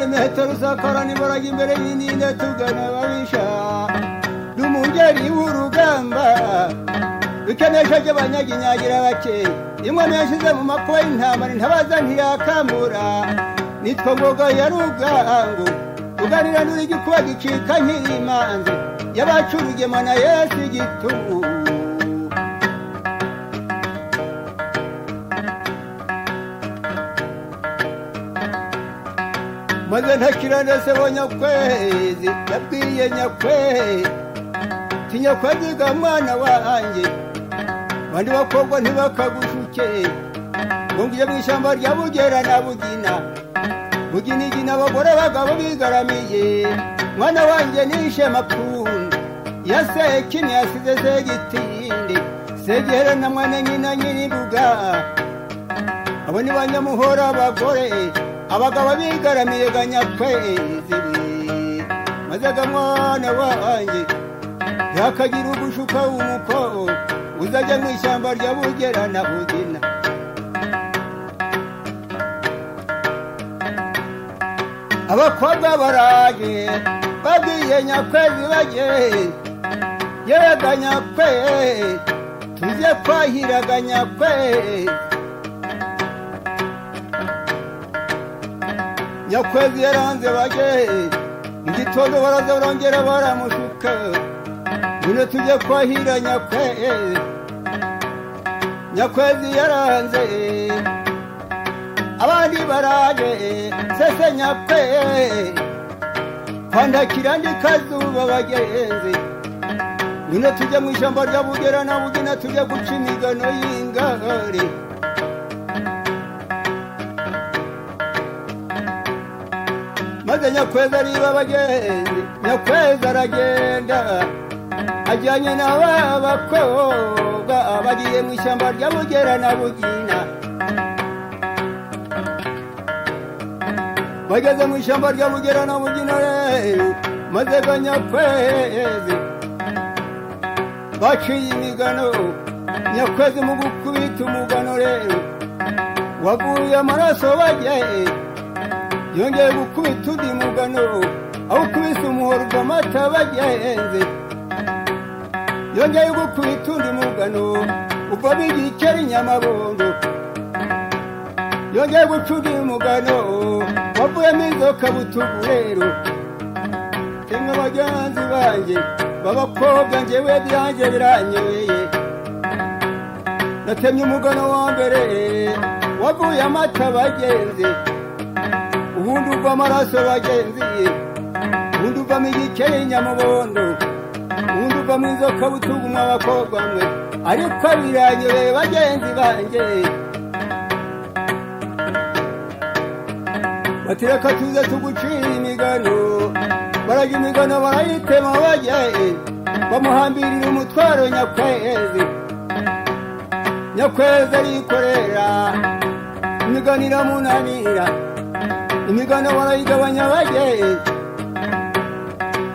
Imiheto rusakara n'imbaraga imbere y'indinda tugana ababisha. Ndi w'urugamba rukenesha ry'abanyaginyagira bake. Imwe yashyize mu makuba y'intambara, intabaza ntiyakambura. Nitwa Ngoga ya Rugango, ruganira n'urigikuba gicika nkirimanzi yabacu rugema na Yesu igitugu. Maze ntakira ndetse bo Nyakwezi yabwiye Nyakwezi ti: "Nyakwezi ga mwana wanjye, bandi bakobwa ntibakagushuke ngo ngiye mu ishyamba rya Bugera na Bugina, Buginigina abagore bagabo bigaramiye. Mwana wanjye, nishe Makunda ya Sekini yasize Segitinde, Segihera na mwana nyina Nyiribuga. Abo ni banyamuhora abagore, abagabo bigaramiye ga Nyakwezi. Maze ga mwana wanjye, ntihakagira ugushuka w'umukobwa uzajya mu ishyamba rya Bugera na Bugina." Abakobwa baraje babwiye Nyakwezi bagiye: "Yega Nyakwezi, tujye kwahiraga Nyakwezi." Nyakwezi yaranze baje. Mu gitondo baraza barongera baramushuka: "Ngwino tujye kwahira Nyakwezi." Nyakwezi yaranze. Abandi baraje: "Sese Nyakwezi, kwandakira ndi kazuba bagenzi, ngwino tujye mu ishyamba rya Bugera na Bugina, tujye guca imigano y'ingare." Maze Nyakwezi ariba abagenzi. Nyakwezi aragenda ajyanye na ba bakobwa, bagiye mu ishyamba rya Bugera na Bugina. Bageze mu ishyamba rya Bugera na Bugina rero, maze ga Nyakwezi baciye imigano. Nyakwezi mu gukubita umugano rero waguye amaraso bagiye. Yongeye gukubita undi mugano, awukubise umuhoro uva amata bagenzi. Yongeye gukubita undi mugano, uvamo igikeri nyamabondo. Yongeye guca undi mugano, wavuyemo inzoka butugu. Rero emwe bagenzi banjye b'abakobwa, njyewe byanjye biranyobeye. Natemye umugano wa mbere wavuye amata bagenzi, ubundi uva amaraso bagenzi, ubundi uvamo igikeri nyamubondo, ubundi uvamo inzoka butugu. Mw'abakobwa mwe, ariko biranyobeye bagenzi banjye. Bati: "Reka tuze tugucira imigano." Barajya imigano barayitema bajya bamuhambirira umutwaro Nyakwezi. Nyakwezi arikorera, imigano iramunanira. Imigano barayigabanya bajye.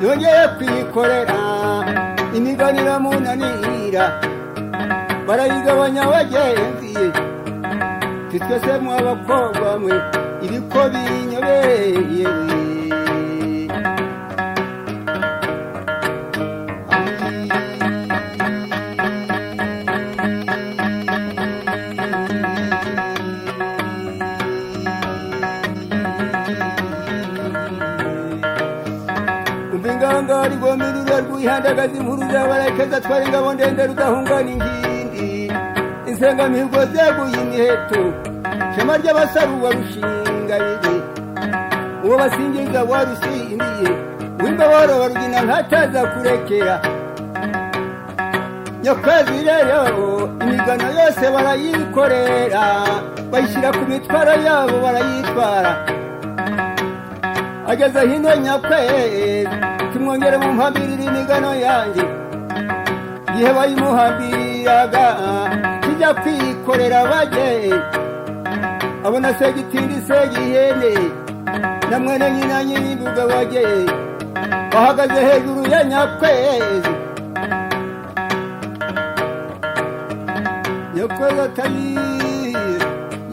Yongeye kwikorera, imigano iramunanira, barayigabanya bagenzi. Twese mw'abakobwa mwe, ibiko binyobeye. Umva ingangari rwomirura rwihandagaza inkuru zabarekeza, atwara ingabo ndende rudahungana inkindi, insengamihigo zeguye imiheto, shema ry'abasaruwa rushinga bigwi, uwo basingiza warusindiye, w'imbabaro barugina nkataza kurekera. Nyakwezi rero imigano yose barayikorera, bayishyira ku mitwaro yabo, barayitwara. Ageze hino Nyakwezi: "Tumwongere mumpambirire imigano yanjye." Igihe bayimuhambiraga, kijya kwikorera bajye, abona Segitindi, Segihene na mwene nyina Nyirimbuga bajye bahagaze hejuru ya Nyakwezi. Nyakwezi atari: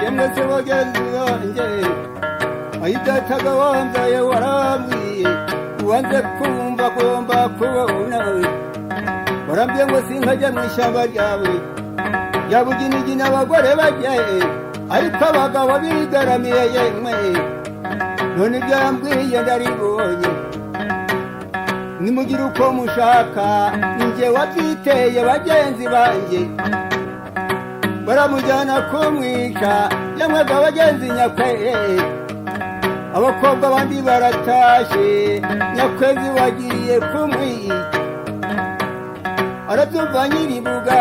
"Yemwe se bagenzi banjye, Ayidataga wambyaye warambwiye, uwanze kumva agomba kubona. Warambwiye ngo sinkajya mu ishyamba ryawe rya Buginigina, abagore bajyaye ariko abagabo bigaramiye. Yemwe, none ibyo yambwiye ndaribonye. Nimugire uko mushaka, ninjye wabyiteye. Bagenzi banjye baramujyana kumwica. Yamwaga bagenzi, Nyakwezi, abakobwa abandi baratashe, Nyakwezi wagiye kumwica. Arabyumva Nyiribuga,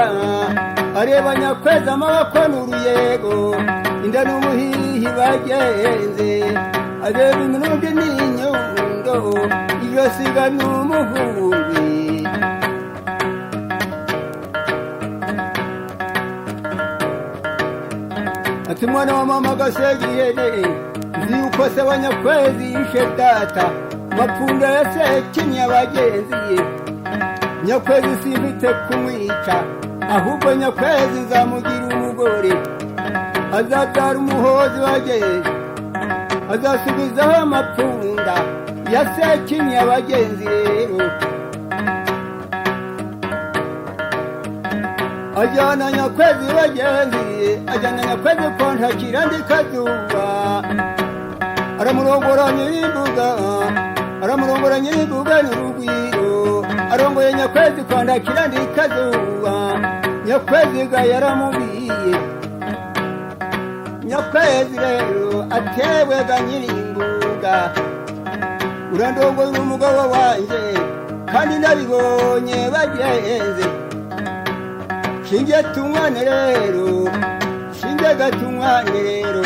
areba Nyakwezi, amaboko n'uruyego, inda n'umuhihi. Bagenze, areba imirundi n'inyundo, ijosi ga n'umuhumbi. Ati: "Mwana wa mama Gasegihene, nzi yuko se wa Nyakwezi yishe data Mapfunda ya Sekinya. Bagenzi ye, Nyakwezi simfite kumwica, ahubwo Nyakwezi nzamugira umugore, azabyara umuhozi. Bagenzi, azasubizaho amapfunda ya Sekinya." Bagenzi rero, ajyana Nyakwezi. Bagenzi, ajyana Nyakwezi ko ntakira ndi kazuba. Aramurongora Nyirimbuga, aramurongora Nyirimbuga n'urugwiro. Arongoye Nyakwezi ko ntakira ndi kazuba. Nyakwezi ga yaramubwiye. Nyakwezi rero atewe ga Nyirimbuga, urandongoye umugabo wanjye kandi nabibonye. Bagenze, shinge tunywane rero, shinge gatunywane rero.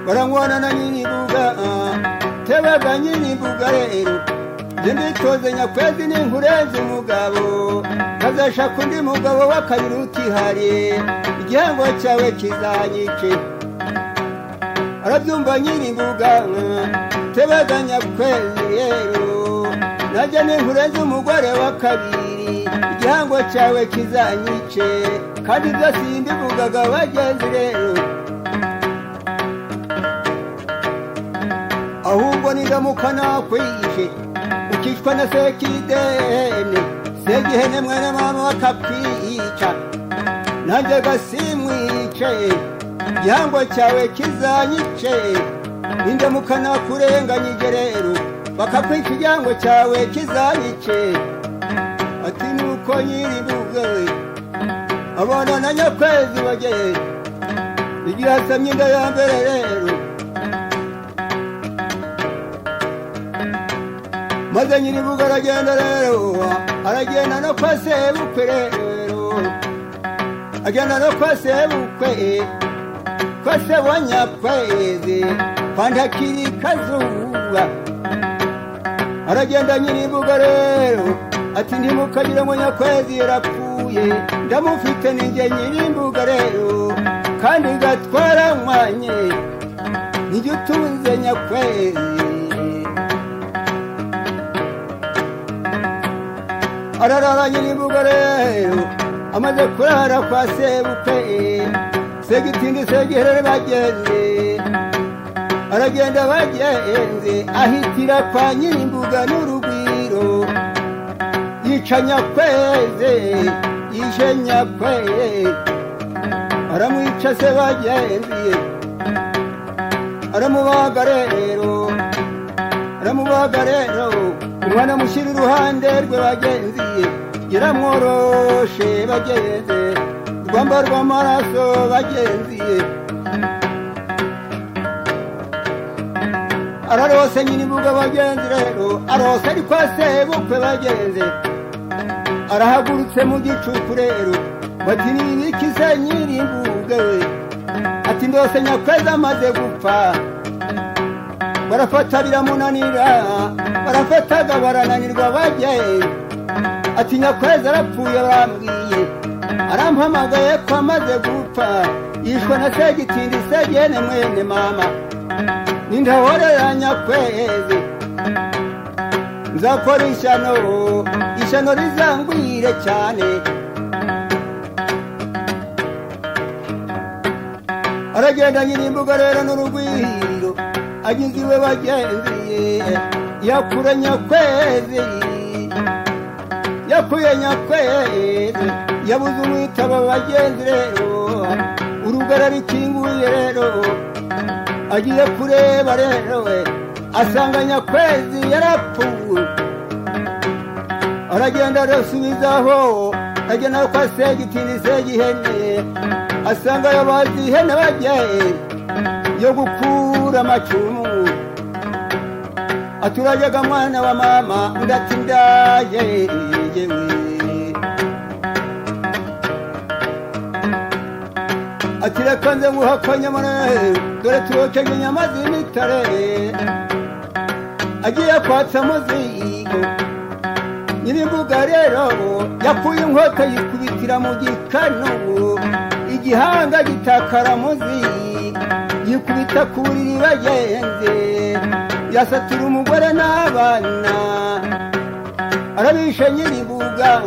Baranywana na Nyiribuga. Tebaga Nyiribuga rero, nje nditoze Nyakwezi n'inkurenze umugabo, kazashaka undi mugabo w'akabiri utihariye, igihango cyawe kizanyice. Arabyumva Nyiribuga. Tebaga Nyakwezi rero, najya n'inkurenze umugore wa kabiri, igihango cyawe kizanyice. Kandi ibyo simbivugaga, bagenzi rero, ahubwo nindamuka nakwishe, ukicwa na Sekidene, Segihene mwene mama bakakwica, nanjye gasimwice, igihango cyawe kizanyice. Nindamuka nakurenganyije rero, bakakwica, igihango cyawe kizanyice. Ati nuko Nyiribuga abana na Nyakwezi. Bageye igihe asamye inda ya mbere rero, maze Nyiribuga aragenda rero, aragenda no kwa sebukwe rero, agenda no kwa sebukwe, kwa se wa Nyakwezi, kwa Ntakiri Kazuba. Aragenda Nyiribuga rero, ati: "Ntimukagire ngo Nyakwezi yarapfuye, ndamufite, ninjye Nyirimbuga rero, kandi gatwara nywanye, nijye utunze Nyakwezi." Ararara Nyiribuga rero. Amaze kurara kwa sebukwe, Segitindi, Segiherere, bagenze, aragenda bagenze, ahitira kwa Nyirimbuga n'urugwiro, yica Nyakweze, yishe Nyakweze, aramwica se. Bagenzi, aramubaga rero, aramubaga rero, umwana amushyira iruhande rwe. Bagenzi, yaramworoshe. Bagenzi, rwamba rw'amaraso. Bagenzi, ararose Nyiribuga. Bagenzi rero, arose ari kwa sebukwe. Bagenzi, arahagurutse mu gicuku rero, bati: "Ni ibiki se Nyirimbuga we?" Ati: "Ndose Nyakwezi amaze gupfa." Barafata biramunanira, barafataga barananirwa. Bagenzi, ati: "Nyakwezi arapfuye, barambwiye, arampamagaye ko amaze gupfa, yishwe na Segitindi, Segene mwene mama. Nindahorera Nyakwezi, nzakora ishyano, ishyano rizangwire cyane." Aragenda Nyirimbuga rero n'urugwiro. Agize iwe bagenzi, yakura Nyakwezi, yakuye Nyakwezi, yabuze umwitaba bagenzi. Rero urugo ararukinguye, rero agiye kureba, rero we asanga Nyakwezi yarapfuye. Aragenda arasubizaho, agenda kwa Segitini, Segihene, asanga yabazi ihene bagiye yo gukura amacumu. Aturajyaga mwana wa mama, undi ati ndaye yewe. Ati reka nze nguha akanyamure, dore turokeje inyama z'imitare. Agiye kwatsa muzigo, nyirimbuga rero yakuye inkota, yikubitira mu gikanu, igihanga gitakara muzigo, yikubita ku buriri bagenze, yasatura umugore n'abana, arabishe nyirimbuga,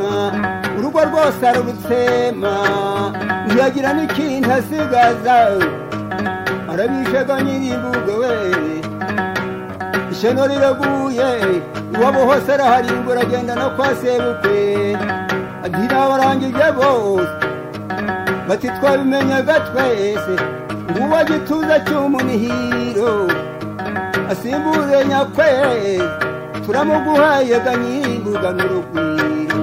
urugo rwose arurutsema, ntiyagira n'ikintu asigaza, arabishega nyirimbuga we. Ishyano riraguye iwabo hose, araharimbura, agenda no kwa sebukwe, ati nabarangije bose. Bati twabimenyaga twese, nguwo gituza cy'umunihiro asimbure Nyakwezi, turamuguhaye ga nyirimbuga n'urugwiro.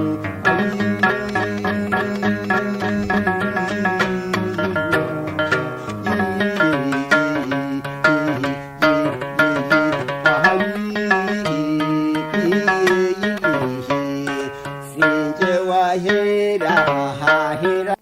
Sinjye wahera hahera.